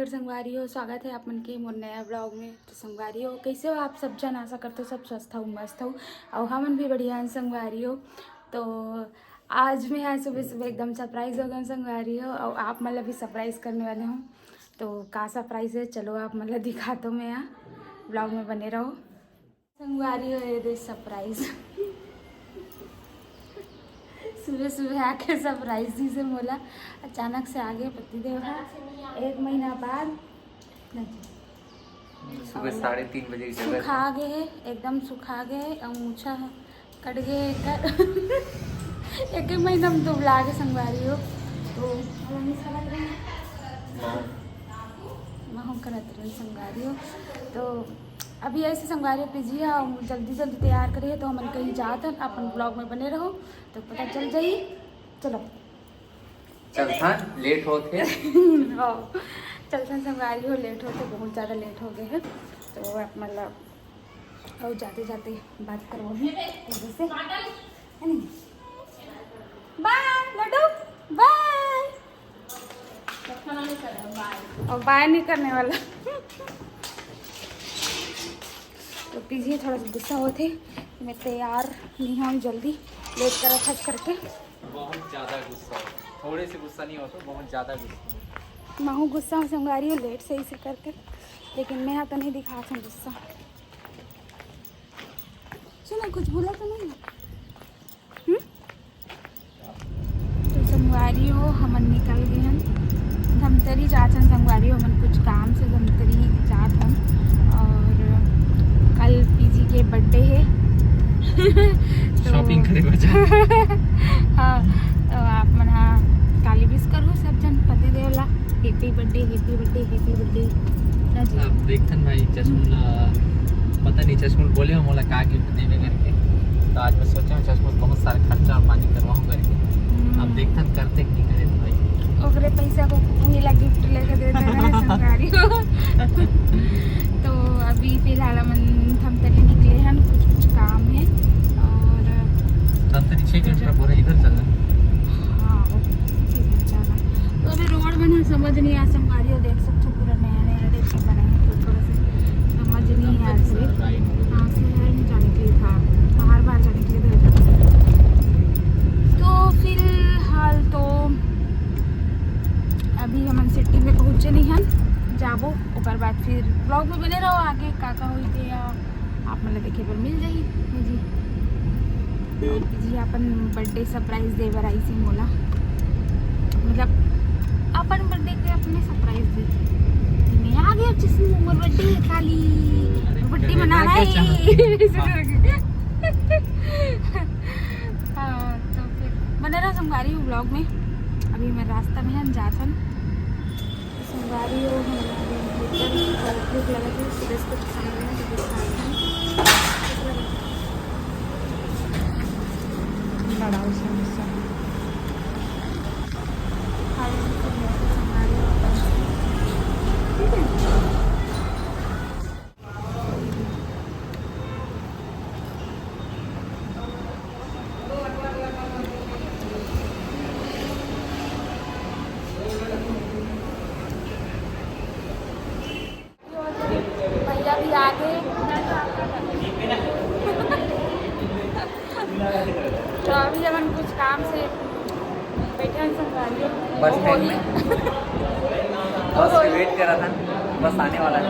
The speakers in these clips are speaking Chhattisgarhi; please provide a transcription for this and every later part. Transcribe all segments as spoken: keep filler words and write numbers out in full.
संगवारी हो, स्वागत है आप मन के मोर नया vlog में। तो संगवारी हो, कैसे हो आप सब जन? आशा करते हो सब स्वस्थ हो, मस्त हो, और हमन भी बढ़िया हैं संगवारी हो। तो आज मैं आज सुबह सुबह एकदम surprise हो गए संगवारी हो, और आप मन ला भी surprise करने वाले हूँ। तो का surprise है, चलो आप मन ला दिखात हो मैं यहाँ, vlog में बने रहो। संगवारी हो, ये दे surprise। सुबह सुबह आके surprise दी से मोला, अचानक से आगे पतिदेव हा, एक महीना बाद। नहीं। सुबह साढ़े तीन बजे की जगह सुखा गे हे, एकदम सुखा गे हे, अउ मूछा ह कट गे हे एकर। एक ही महीना में दुबला गे संगवारी हो, तो महू करत रही संगवारी हो। तो अभी ऐसे संगवारी हो पीजी, हम जल्दी जल्दी तैयार करिए, तो हमन कहीं जात हन, अपन vlog में बने रहो तो पता चल जाई। चलो। चलथन, late होत हे। हाँ, चलथन संगवारी हो, late होत हे, बहुत ज़्यादा late हो गए हैं। तो आप मतलब, और जाते जाते बात करवाहूँ जैसे, है नहीं? Bye Laddu, bye। और bye नहीं करने वाला। तो पीजी थोड़ा सा गुस्सा होत हे, मैं तैयार नहीं हूँ जल्दी, late करा था करके। बहुत ज़्यादा गुस्सा होता, थोड़े से गुस्सा नहीं होता, बहुत ज़्यादा गुस्सा होता। महू गुस्सा हूँ संगवारी हो, late से इसे करके, लेकिन मैं तो नहीं दिखा सकूँ गुस्सा। सुनो, कुछ बोला तो नहीं ना? हम्म? तो संगवारी हो, हमन निकल गए हन धमतरी जात हन संगवारी हो, हमन कुछ काम से धमतरी जात हन। और कल पीजी के birthday है। तो shopping करे बर जा। हाँ, तो आप मन हा काली wish करू सब जन पति देव ला, happy birthday, happy birthday, happy birthday। ना जी। अब देखथन भाई, चश्मू ला, पता नहीं चश्मू बोले हो मोला का gift देवे करके, तो आज मैं सोचा हूँ चश्मू बहुत सारा खर्चा पानी करवाऊँ करके। हम्म। अब देखथन करते कि नहीं करे भाई। ओकरे पैसा को कोई ला gift लेके दे दे रहे हैं संगवारी हो। तो अभी फिलहाल हमन धमतरी निकले हन, कुछ कुछ काम है। और धमतरी छः किलोमीटर पूरा इधर चल रहा है। हाँ, वो इधर चल रहा है। तो अभी road में ना समझ नहीं आ संगवारी हो, देख सकते हो पूरा नया नया देखिए बना है, तो थोड़ा सा समझ नहीं आ रही। हाँ, शहर में जाने के लिए था, बाहर बाहर जाने के लिए था। तो फिलहाल तो अभी हमन city में पहुँचे नहीं हन, जाबो ओकर बाद फिर vlog में बने रहो, आगे का का होई ते या आप मन ला देखे बर मिल जाही। जी, जी अपन birthday surprise दे बर आइस हे मोला, मतलब अपन birthday के अपने surprise दे। मैं आ गया जिसमें मोर birthday है खाली, अरे, birthday मनाना है। हाँ, तो फिर बने रहो संगवारी vlog में। अभी मैं रास्ता में हन, जात हन। संगवारी हो, हमन अभी भीतर बहुत भूख लगत हे, सुबह से कुछ खाए नहीं, तो कुछ खाए नहीं। बड़ा समोसा। खाए नहीं, तो भूख संगवारी हो, ठीक है। भैया भी आ गए। तो अभी हमन कुछ काम से बैठे हैं संगवारी। बस स्टैंड में। बस वेट करा था, बस आने वाला है।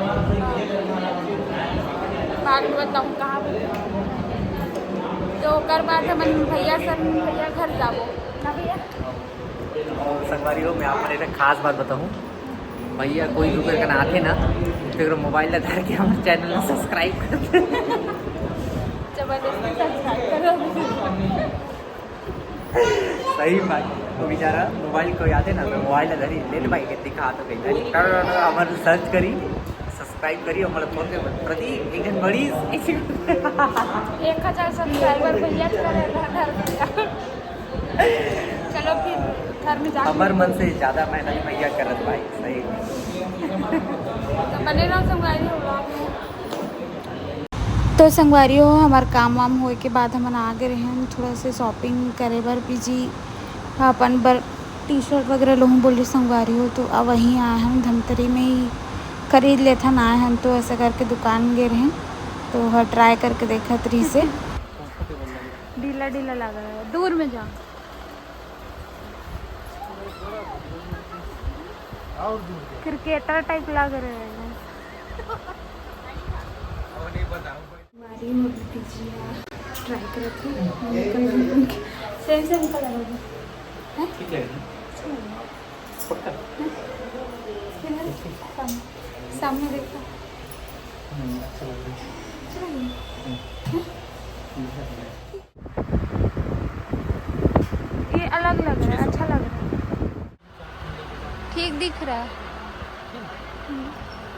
बाद में बताऊँ कहाँ पे। तो ओकर बाद हमन भैया सन, भैया घर जाबो ना भैया। और संगवारी हो, मैं आप मन एक खास बात बताऊँ, भैया कोई भी करके ना आथे ना, तो एक मोबाइल ला धर के हमर channel ला subscribe कर दे। जबरदस्ती subscribe करो। सही बात, वो बेचारा मोबाइल को याद है ना, तो मोबाइल ला धरी, ले ले भाई, के दिखा तो कहीं, हमर search करी, subscribe करी, हमर फोन के प्रति एक जन बड़ी एक हजार subscriber भैया के करे ला धर दिया। चलो फिर घर में जाके हमर मन से ज्यादा मेहनत भैया करत भाई, सही। तो बने रहो संगवारी हो vlog में। तो संगवारी हो, हमार काम वाम होए के बाद हमन आ गए रहन थोड़ा से shopping करे बर पीजी अपन बर, T-shirt वगैरह लूँ बोली संगवारी हो, तो अब वहीं आए हन धमतरी में ही खरीद लेथन, आए हन तो ऐसे करके दुकान गे रहें, तो ह ट्राई करके देखत रहिसे। ढीला ढीला लग रहा है, दूर में जाओ। क्रिकेटर टाइप लग रहे हैं। हमारी मुर्गी पिज्जिया ट्राई करत हूँ। सेम सेम कलर होगा। हैं? ठीक है। अच्छा लग रहा है। पक्का? हैं? फिर साम-, सामने देखो। हम्म, अच्छा लग रहा है। अच्छा लग रहा है। हम्म। हैं? ये अलग लग रहा है, अच्छा लग रहा है। ठीक दिख रहा है।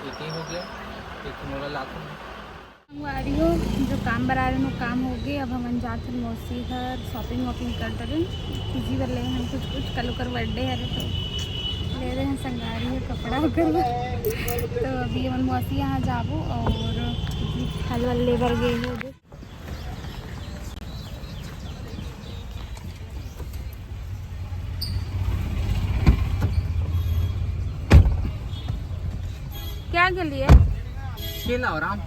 एक ही हो गया, एक मोबाइल आता है। संगवारी हो, जो काम बर आए रहेन, वो काम हो गए। अब हमन जात हन मौसी घर, शॉपिंग वॉपिंग कर डरेन। पीजी बर ले हन कुछ कुछ, कल ओकर बर्थडे हरे, तो ले रहे हैं संगवारी हो कपड़ा ओकर बर। तो अभी हमन मौसी यहाँ जाबो और फल वल ले बर गए हैं। क्या के लिए? केला और आम।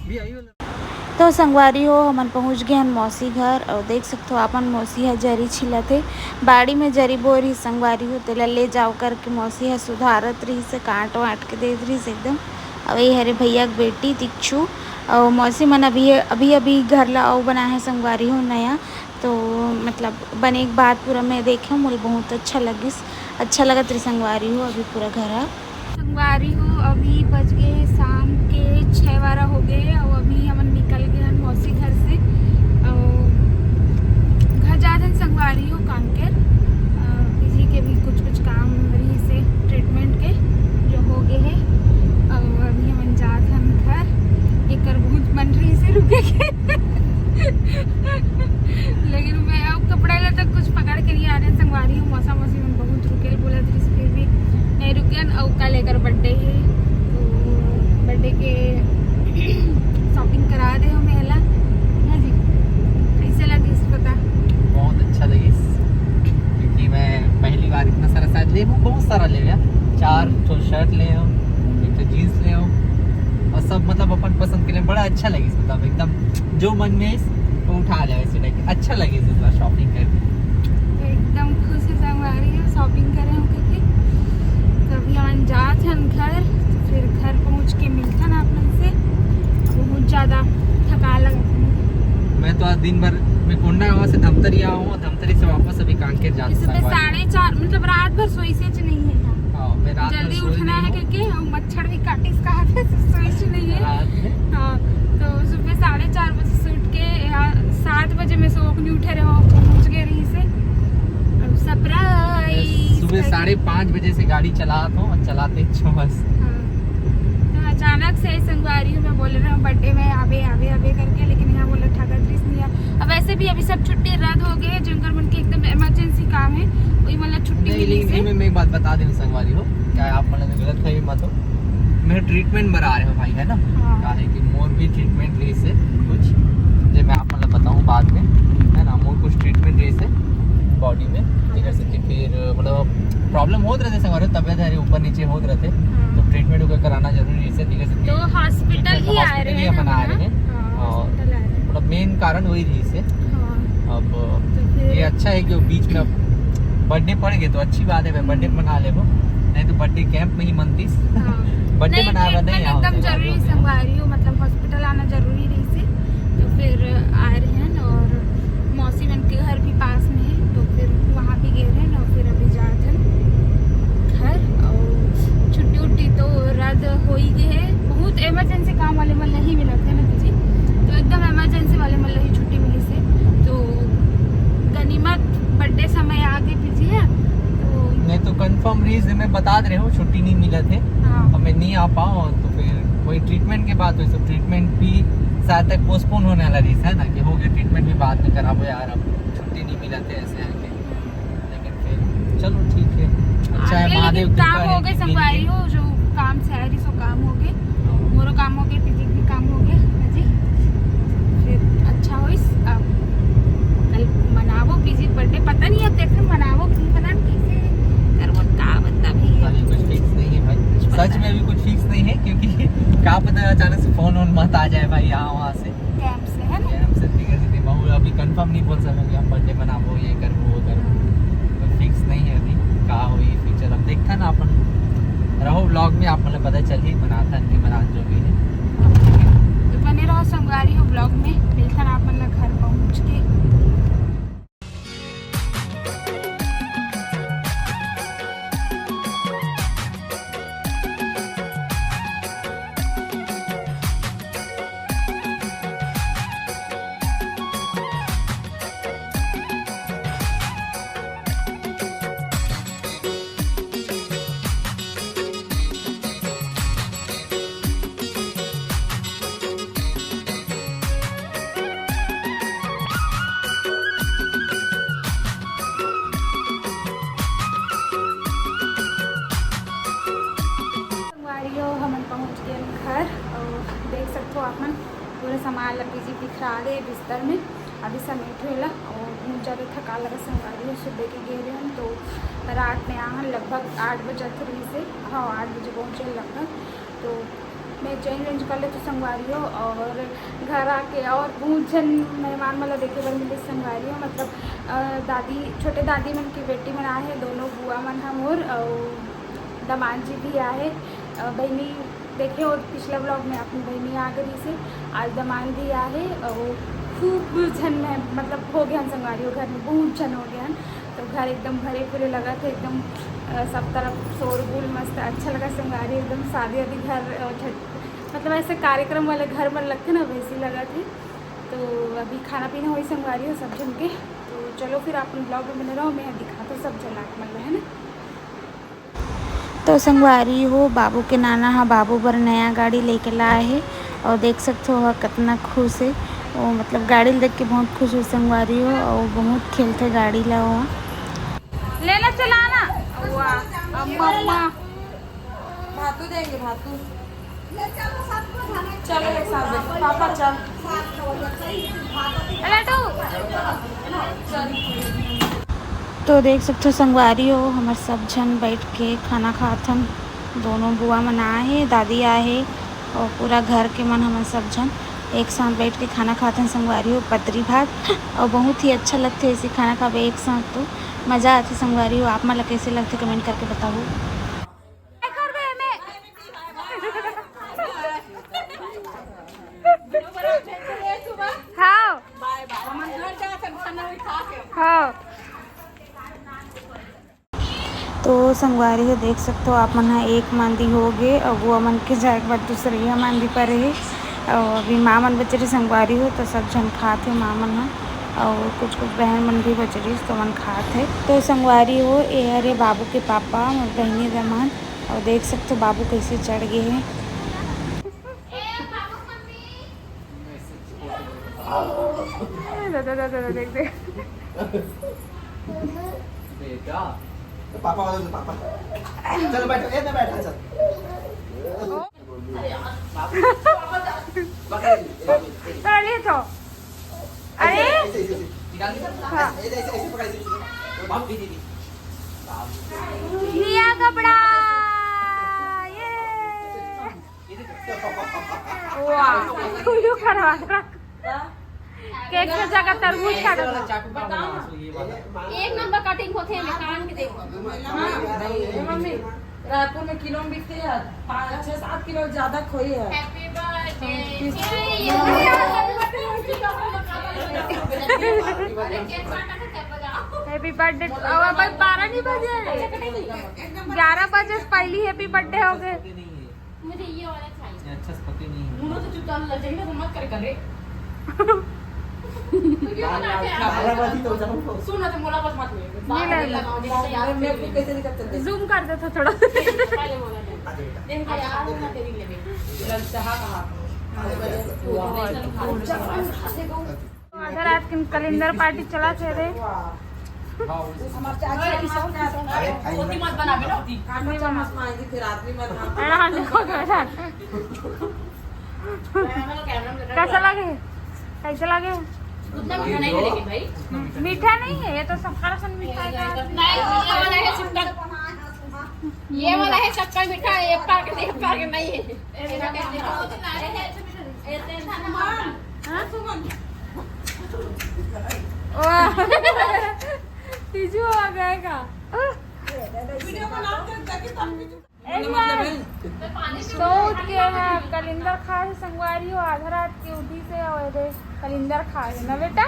भी आई वाला। तो संगवारी हो, हमन पहुंच गए हन मौसी घर और देख सकथो आपन मौसी ह जरी छिलत हे। बाड़ी में जरी बोर ही संगवारी हो, तेला ले जाओ करके मौसी ह सुधारत रहिस हे, काट वाट के देत रहिस हे एकदम। अउ ये हरे भैया के बेटी दीक्षु, अउ मौसी मन अभी, अभी, अभी घर ला अउ बनाए हे संगवारी हो नया। तो मतलब बने के बाद पूरा मैं देखे, मोला बहुत अच्छा लगिस, अच्छा लगत रही संगवारी हो अभी पूरा घर ह। संगवारी हो, अभी बज गए हे शाम के छः बारह हो गए हे, और अभी हमन निकल गए हन मौसी घर से, और घर जात हन संगवारी हो कांकेर। अ, पीजी के भी कुछ कुछ काम रहिस हे ट्रीटमेंट के, जो हो गए हे, और अभी हमन जात हन घर। एकर बहुत मन रहिस हे रुके के। लेकिन मैं अब कपड़ा ला तक कुछ पकड़ के नहीं आ रहे संगवारी हो। मौसा मौसी मन बहुत रुके ल बोलत रहिस, फिर भी नहीं रुके। अउ कल एकर बर्थडे हे, तो बर्थडे के शॉपिंग करा दे हो मेला। हाँ जी, कैसे लगिस पता? बहुत अच्छा लगिस, क्योंकि मैं पहली बार इतना सारा शायद ले हूँ, बहुत सारा ले लिया। चार ठो शर्ट ले हूँ, एक ठो जीन्स ले हूँ, और सब मतलब अपन पसंद के लिए। बड़ा अच्छा लगिस, मतलब एकदम जो मन में आइस, वो उठा ले, वैसे टाइप के। अच्छा लगिस इस बार शॉपिंग करके। एकदम खुश हे संगवारी हो, शॉपिंग करे हो करके। तो अभी हमन जात हन घर, फिर घर पहुँच के मिलथन आप मन से। बहुत ज़्यादा थका लगत हे। मैं तो आज दिन भर, मैं कोंडागांव से धमतरी आया हूँ, धमतरी से वापस अभी कांकेर जात हन संगवारी। साढ़े चार, मतलब रात भर सोइस नहीं हे। हाँ, मैं रात भर जल्दी उठना हे क्योंकि हम मच्छर भी काटिस कहा थे, तो सोइस नहीं हे। रात में? हाँ, तो सुबह साढ़े चार बजे से उठ के यहाँ सात बजे में सो के नहीं उठे रहे हो, पहुँच गए रहिस हे। अब सरप्राइज सुबह साढ़े पाँच बजे से गाड़ी चलात हूँ और चलाते छो बस। हाँ। तो अचानक से संगवारी हो, मैं बोले रहे हूँ बर्थडे में आबे, आबे, आबे करके, लेकिन यहाँ बोला ठगत रहिस नहीं है। अब वैसे भी अभी सब छुट्टी रद्द हो गए, जिनकर मन के एकदम इमरजेंसी काम हे, वही मतलब छुट्टी नहीं, मिली लेकिन से। मैं, मैं एक बात बता दें संगवारी हो, क्या आप मतलब गलत फहमी मत हो, मैं ट्रीटमेंट बर आए रहें भाई, है ना? हाँ। काहे कि मोर भी ट्रीटमेंट रहिस हे कुछ, जे मैं आप मतलब बताऊँ बाद में, है ना? मोर कुछ ट्रीटमेंट रहिस हे बॉडी में, जेकर से कि फिर मतलब प्रॉब्लम होत रहते संगवारी हो, तबियत हरे ऊपर नीचे होत रहते, हाँ। तो ट्रीटमेंट वगैरह कराना जरूरी रहिस हे, जेकर से कि तो हॉस्पिटल ट्रीटमेंट ही आए हॉस्पिटल रहे ही हैं अपन हम, आए है ना? रहे। हाँ, और हॉस्पिटल आए रहे। मतलब मेन कारण वही रहिस हे। हाँ। अब तो फिर ये अच्छा है कि वो बीच में अब बर्थडे पड़ गए तो अच्छी बात है, मैं बर्थडे हम्म। मना लेबो, नहीं तो बर्थडे कैंप में ही मनतीस। हाँ। बर्थडे नहीं, मनावे ट्रीटमेंट नहीं आओ एकदम संगवारी जरूरी हो। संगवारी हो, मतलब हॉस्पिटल आना जरूरी रहिस हे। तो फिर आए रहेन और मौसी मन के घर भी पास में है, तो फिर वहाँ भी गए रहेन और फिर अभी जात हन घर। और छुट्टी उट्टी तो रद्द हो ही गए है, बहुत इमरजेंसी काम वाले मन ला ही मिलत हे ना जी, तो एकदम इमरजेंसी वाले मन ला ही छुट्टी मिलिस हे। तो गनीमत बर्थडे समय आगे पीजी है, तो नहीं तो कंफर्म रीजन मैं बता दे रहे हूँ, छुट्टी नहीं मिलत हे। हाँ। अब मैं नहीं आ पाऊँ तो फिर वही ट्रीटमेंट के बाद, तो सब ट्रीटमेंट भी शायद तक पोस्टपोन होने वाला रहिस हे ना, कि हो गया ट्रीटमेंट भी बाद में कराबो यार, अब छुट्टी नहीं मिलत हे ऐसे आके। लेकिन फिर चलो ठीक है, अच्छा है, आगे महादेव लेकिन कृपा काम है हो गए कि संगवारी हो, जो काम से आ रही सो काम हो गए, हाँ। मोरो काम हो गए, पीजी भी काम हो गए, हाँ जी। फिर अच्छा होइस, अब कल मनाबो पीजी बर्थडे, पता नहीं अब देखें मना फोन उन मत आ जाए भाई, यहाँ वहाँ से। कैंप से, है ना? कैंप से, ठीक है, सीधी महू। अभी कंफर्म नहीं बोल सकते कि हम बर्थडे मनाबो, ये करबो, वो करबो। कोई फिक्स नहीं है अभी, का होई फ्यूचर, अब देखथन अपन। रहो ब्लॉग में, आप मतलब पता चलही, मनाथन नहीं मनात, जो भी है। तो बने रहो संगवारी हो ब्लॉग में, मिलथन आप मन ला घर पहुँच के। संगवारी हो, हमन पहुँच गए घर और देख सकते हो आप मन पूरा सामान ला बीजी बिखरा दे बिस्तर में। अभी समेट होला और बहुत ज़्यादा थकान लगा संगवारी हो। सुबह के गए रहे हम तो रात में आहन लगभग आठ बजे रही से, हाँ, आठ बजे पहुँचे लगभग। तो मैं चेंज वेंज कर लेती संगवारी हो और घर आके और बहुत झन मेहमान मन ला देखे बर मिले संगवारी हो। मतलब अ, दादी, छोटे दादी मन की बेटी मन आए हैं, दोनों बुआ मन ह मोर और दामाद जी भी आए हैं। अ, बहनी देखे हो पिछला ब्लॉग में अपनी बहनी आ गई से, आज दामाद भी आए हैं और खूब झन है, मतलब हो गए हैं संगवारी हो, घर में बहुत झन हो गए हैं। तो घर एकदम भरे पूरे लगा थे एकदम, अ, सब तरफ शोरगुल मस्त अच्छा लगा संगवारी, एकदम शादी वादी घर, अ, झट-, मतलब ऐसे कार्यक्रम वाले घर में लगते ना वैसे लगा थे। तो अभी खाना पीना होई संगवारी हो सब झन के। तो चलो फिर अपन ब्लॉग में बने रहो, मैं दिखाता हूँ सब झन आप मन ला, है ना। तो संगवारी हो, बाबू के नाना हा बाबू बर नया गाड़ी लेके लाए हे और देख सकते हो वह कितना खुश है। वो मतलब गाड़ी ल देख के बहुत खुश है संगवारी हो और बहुत खेलते गाड़ी ला। वो लेना चलाना। वाह, अम्मा, अम्मा। भातू देंगे, भातू। चलो एक साथ बैठो, पापा चल। लड्डू। तो देख सकते हो संगवारी हो, हमर सब झन बैठ के खाना खाथन। दोनों बुआ मन आए हे, दादी आए हे और पूरा घर के मन हमन सब झन एक साथ बैठ के खाना खाथन संगवारी हो, पतरी भात। और बहुत ही अच्छा लगथे ऐसे खाना खाबे एक साथ, तो मजा आथे संगवारी हो। आप मन ला कैसे लगथे कमेंट करके बताओ। हाँ। हाँ। तो संगवारी हो देख सकते हो आप मन ह, एक मांदी हो गे, अगुआ मन के जाए के बाद दूसरइया मांदी पर रही। और अभी माँ मन बचे रही संगवारी हो, तो सब झन खात हे माँ मन ह, और कुछ कुछ बहन मन भी बचे रही, तो मन खात हे। तो संगवारी हो, ये हरे बाबू के पापा, मोर बहनी दमाद, और देख सकते हो बाबू कैसे चढ़ गए हैं। दादा, दादा, दादा, देख, देख। बेटा। तो पापा वाला तो पापा। चलो बैठो, ए, मैं बैठा, चल। पकड़ ले, ए, ए, ए। अरे तो, अरे। ऐसे, ऐसे, ऐसे। हाँ। ऐसे, ऐसे, ऐसे पकड़, ऐसे, ऐसे। बाबू, दीदी, दीदी। लिया कपड़ा। ये। वाह, उल्लू खड़ा रख। केक के जगह तरबूज खा रहा। एक नंबर कटिंग होथे, एमे कान के देखो। ए मम्मी, रायपुर में किलो में बिकथे यार, पाँच, छह, सात किलो ज्यादा खोई है। Happy birthday to you। Happy birthday। अब, अब बारह नहीं बजे, ग्यारह बजे से पहली हैप्पी बर्थडे हो गए। मुझे ये वाला चाहिए। ये अच्छा से पकड़ी नहीं है। मुंह से चुपचाप लग जाएगी ना, तो मत कर, कर रे। तू क्यों बनाते हैं? अरे, बस ही तो जाऊँ तो। सुन ना, तो मोला बस मत ले। नहीं, नहीं, नहीं। लगाओ, देखो, यार, मेरे को कैसे दिक्कत चल रही है? जूम कर दे तो थोड़ा। पहले मोला दे। आ जाएगा। देख, यार, ना तेरी ले गई। लग चाहा कहाँ? अरे, बस। वाह। अच्छा, देखो। आधा रात के कलिंदर पार्टी चला थे रे। अरे, खाई मत। कांदा चम्मच मांगी, फिर आदमी मत। हाँ, देखो, देखो। कैसा लगे? कैसा लगे? उतना मीठा नहीं है लेकिन भाई। मीठा नहीं है, ये तो शक्कर सन मीठा है। नहीं, ये वाला है शक्कर। ये वाला है शक्कर मीठा, ये पाक, ये पाक नहीं है। ये वाला है शक्कर। हाँ? वाह। तीजू आ गए का? ए यार, तो उठ के है, कलिंदर खा है संगवारी हो, आधा रात के उठी से और दे कलिंदर खा है ना बेटा।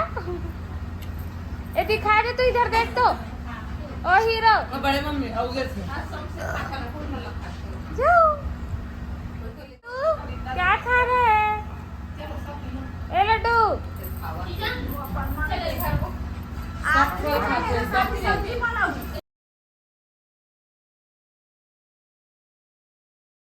ए दिखा दे, तू इधर देख तो। ओ हीरो। बड़े मम्मी, आओ उधर से। जाओ।